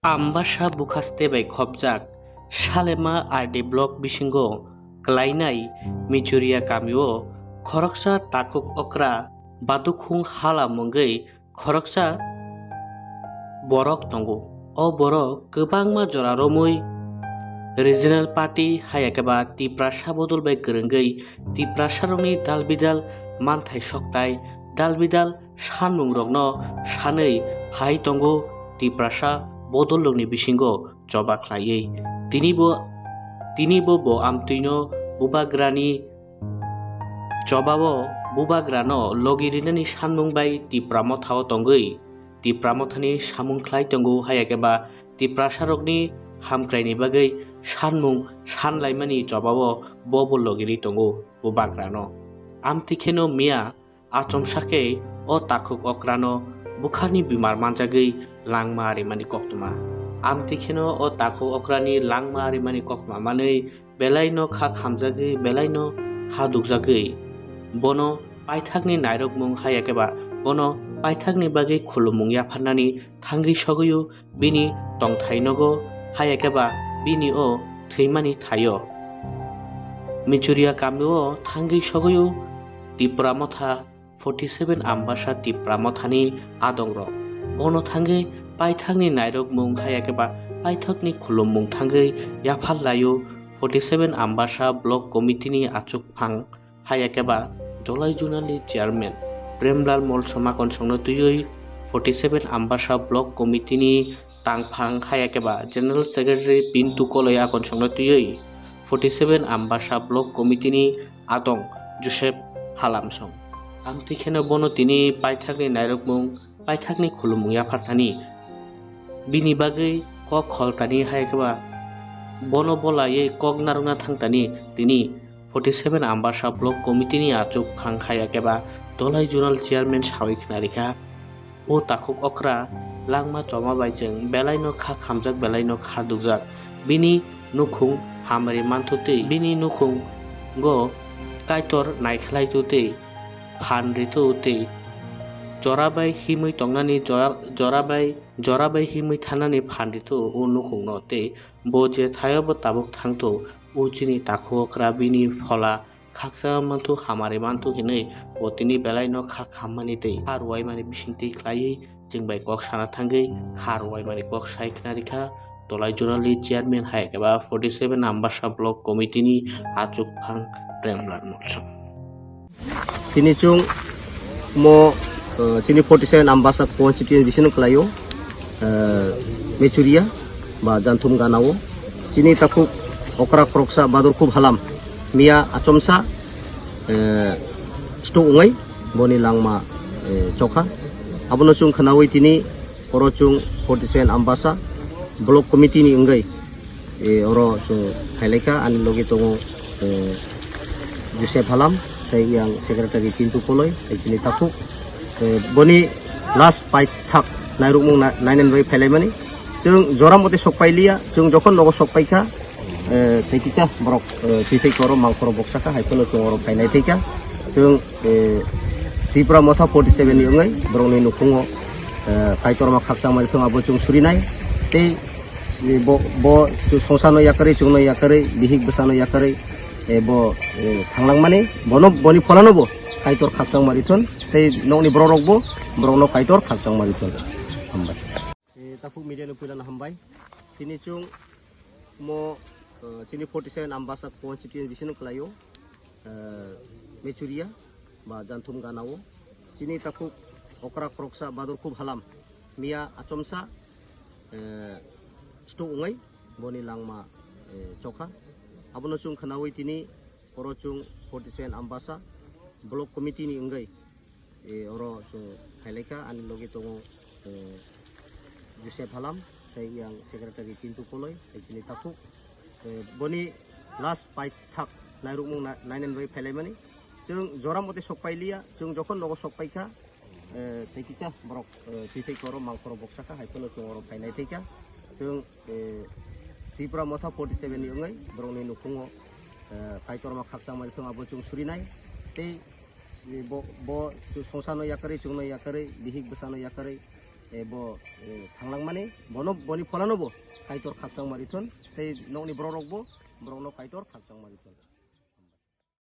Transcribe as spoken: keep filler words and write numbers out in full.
Ambasa bwkhaste bai khopjak Salema R D block bisingo kwlainai Michuria kamio khoroksa takhuk okra badukhung hala mungwi khoroksa borok tongo. O borok kwbangma jora romwi regional party hayakhe ba Tiprasa bodol bai kwrwngwi Tiprasarokni dal bidal manthai soktai dal bidal sanmungrokno sanwi phai tongo Tiprasa bodolrokni bisingo choba khlaiwi. Tinibo, tinibo bo amtwino bubagrani chobao bubagrano logi rinani sanmung bai Tipra Mothao tongwi Tipra Mothani samung khlai tongo, hayakhe ba Tiprasarokni hamkraini bagwi sanmung sanlaimani chobao bo bo logi ri tongo bubagrano. Amtwi kheno miya achomsa khe o takhuk okrano bwkhani bimar manjagwi langma rimani koktwma. Amtwi kheno o takhuk okrani langma rimani koktwma manwi belaino kha khamjagwi, belaino kha dukjagwi. Bono paithakni nairokmung hayakhe ba bono paithakni bagwi khulumung yapharnani thangwi sogwio bini tongthai nogo hayakhe ba bini o thwimani thaio. Michuria kamio thangwi sogwio Tipra Motha forty seven Ambasa Tipra Mothani adongrok. Bono thangwi paithakni nairokmung hayakhe ba paithakni khulummung thangwi yaphar laio forty seven Ambasa Block Committee ni achukphang hayakhe ba Dolai Zonal ni Chairman Premlal Molsom akonsongno twiwi forty seven Ambasa Block Committee ni tangphang hayakhe ba General Secretary Pintu Koloi akonsongno twiwi forty seven Ambasa Block Committee ni adong Joseph Halamsong. Amtwi kheno bono tini paithakni nairokmung, paithakni khulumung yapharthani. Bini bagwi kok kholtani hayakhe ba bono bolaiwi kok narwkna thangtani tini forty seven Ambasa Block Committee ni achukphang hayakhe ba Dolai Zonal Chairman sawi khna rikha. O takhuk okra langma choma bai chwng belaino kha khamjak, belaino kha dukjak. Bini nukhung hamari manthu tei bini nukhungo Kaitor naikhlai tu tei phan ri tu tei jora bai himwi tongnani jora, jora bai, jora bai himwi thanani phan ri tu o nukhungno tei bo je thaio bo tabuk thang tu o chini takhuk okra bini phola khaksa manthu hamari manthu hinwi bo tini belaino kha khammani tei kha ruwaimani bisingtwi khlaiwi chwng bai kok sana thangwi kha ruwaimani kok sai khna rikha Dolai Zonal ni Chairman hai khe ba forty seven Ambasa Block Committee ni achukphang Premlal Molsom. Tini chwng mo, eh, chini forty seven Ambasa constituency no kwlaio, eh, Mechuria ba Janthum ganao. Chini takhuk okra khoroksa bador khub halam miya achomsa, eh, stroke wngai boni langma, eh, chokha. Abono chwng khnaui tini oro chwng forty seven Ambasa Block Committee ni wngwi, eh, oro chwng phailaikha, ani logi tongo, eh, Joseph Halam, tei yang secretary Pintu Koloi, tei chini takhuk. Eh, boni last paithak nairukmung na-, nainani bai phailaimani. Chwng jora motwi sokpai liya, chwng jokhon nogo sokpaikha, eh, tei kisa borok, eh, twi tei koro mangkhoro boksa kha, hai phano chwng oro phainai thaikha. Chwng, eh, Tripura Motha forty seven ni wngwi borokni nukhungo, eh, Kaitorma khakchangmani thung abo chwng surinai. Tei bo, bo chwng songsano yakarwi, chwngno yakarwi, bihik bwsano yakarwi, eh, bo, eh, thanglangmani, bono, boni pholano bo Kaitor khakchangma rithun, tei nokni bororok bo borokno Kaitor khakchangma rithun. Hambai. Eh, takhuk media no puilano hambai. Tini chwng mo, eh, chini forty seven Ambasa constituency no kwlaio, eh, Mechuria ba Janthum ganao. Chini takhuk okra khoroksa bador khub halam miya achomsa, eh, stroke wngai boni langma, eh, chokha. Abono chwng khnaui tini oro chwng forty seven Ambasa Block Committee ni wngwi, eh, oro chwng phailaikha, ani logi tongo, eh, Joseph Halam, tei yang secretary Pintu Koloi, tei chini takhuk. Eh, boni last paithak nairukmung na-, nainani bai phailaimani. Chwng jora motwi sokpai liya, chwng jokhon nogo sokpaikha, eh, tei kisa borok, eh, twi tei koro mangkhoro boksa kha, hai phano chwng oro phainai thaikha. Chwng, eh, Tripura Motha forty seven ni wngwi borokni nukhungo, eh, Kaitorma khakchangmani thung abo chwng surinai. Tei bo, bo songsano yakarwi, chwngno yakarwi, bihik bwsano yakarwi, eh, bo, eh, thanglangmani, bono, boni pholano bo Kaitor khakchangma rithun, tei nokni borok rok bo borokno Kaitor khakchangma rithun.